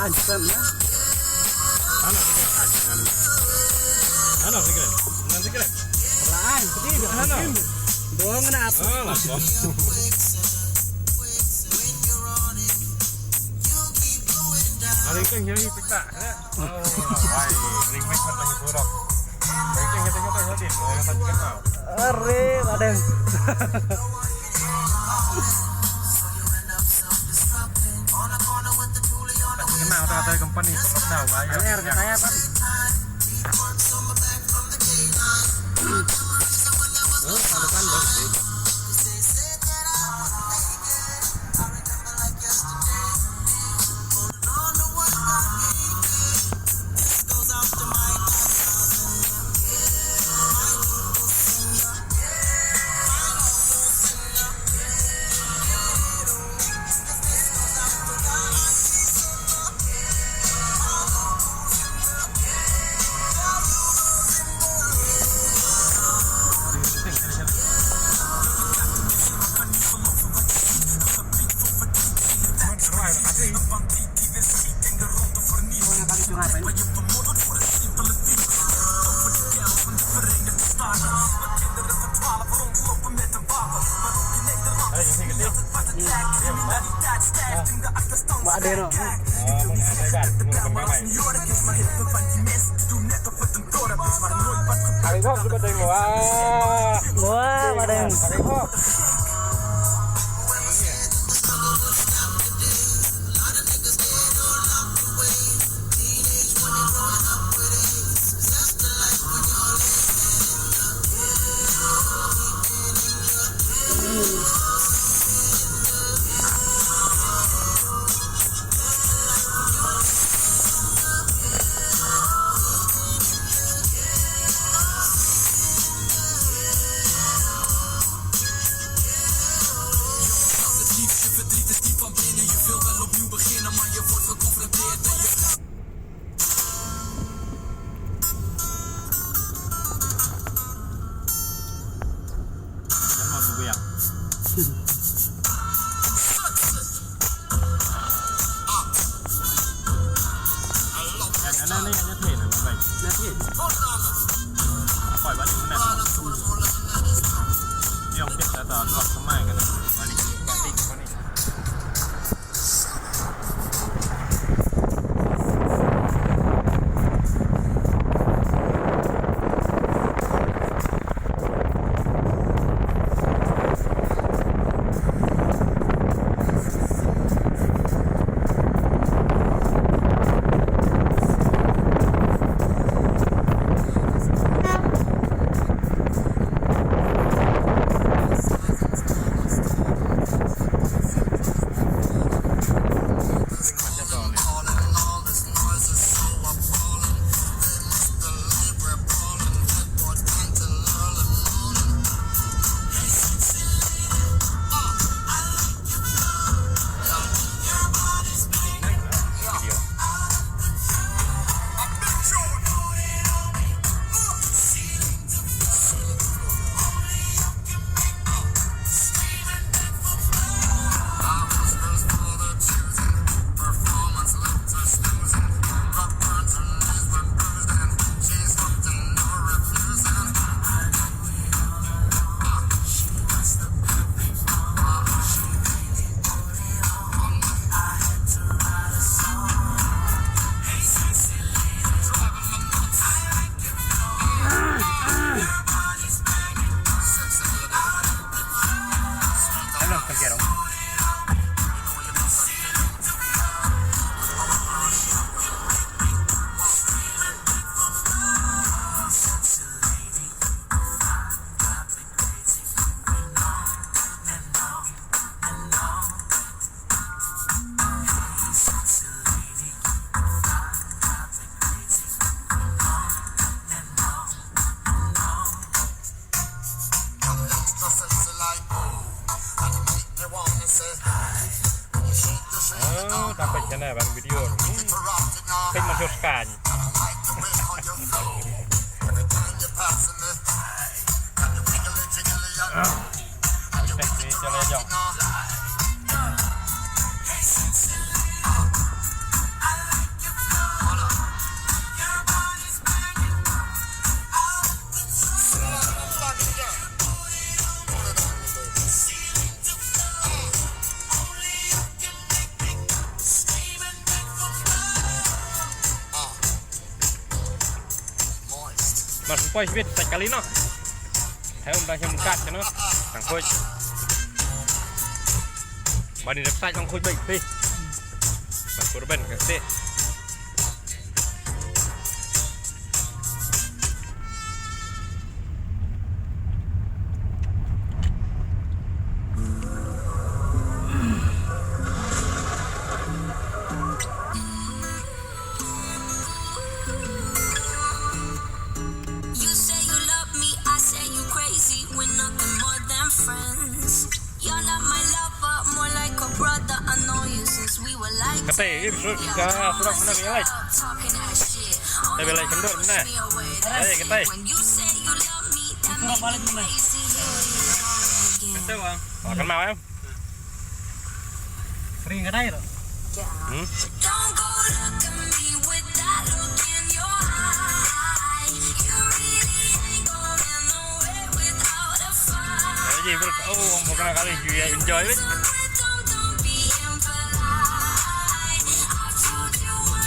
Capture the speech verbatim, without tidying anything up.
Ancam ya. Ano, sige, ancam. Ano, sige. Ano, sige. Lain, sige, ano? Doang na apa? Ah, lah, kok. Aling kang jadi pita. Oh, ay, aling kang pita surok. Aling kang kata-kata jadi. Oh, kata-kata. Are, Madeng. Kena otak-otak company, lockdown, ayo. Ayo, kita ya, Pan. Oh, kalau kan, bagus, sih. Wah, Madeng. Oh, dapat kena ban video. Pek masuk kan. Pek ni jalan jauh. Poi bit sa kali noh. Hai um dah hem kat kano. Tang khuid. Bani dah sai tang khuid baik ti. Bang kurban ka ti. You say you love me, I say you crazy. We're nothing more than friends. You're not my lover, more like a brother. I know you since we were like Kata, eh, bro, ka surat mana ni, guys? Talking that shit. Tapi like kendor, mana? Eh, kata. When you say you love me, that makes me crazy. Kata, bang. Oh, kenal, eh? Ring ka dai lo. Hmm? Don't go look at me with that look in your eye. You really ain't going nowhere without a fight. Jadi, bro, oh, bukan kali you enjoy it.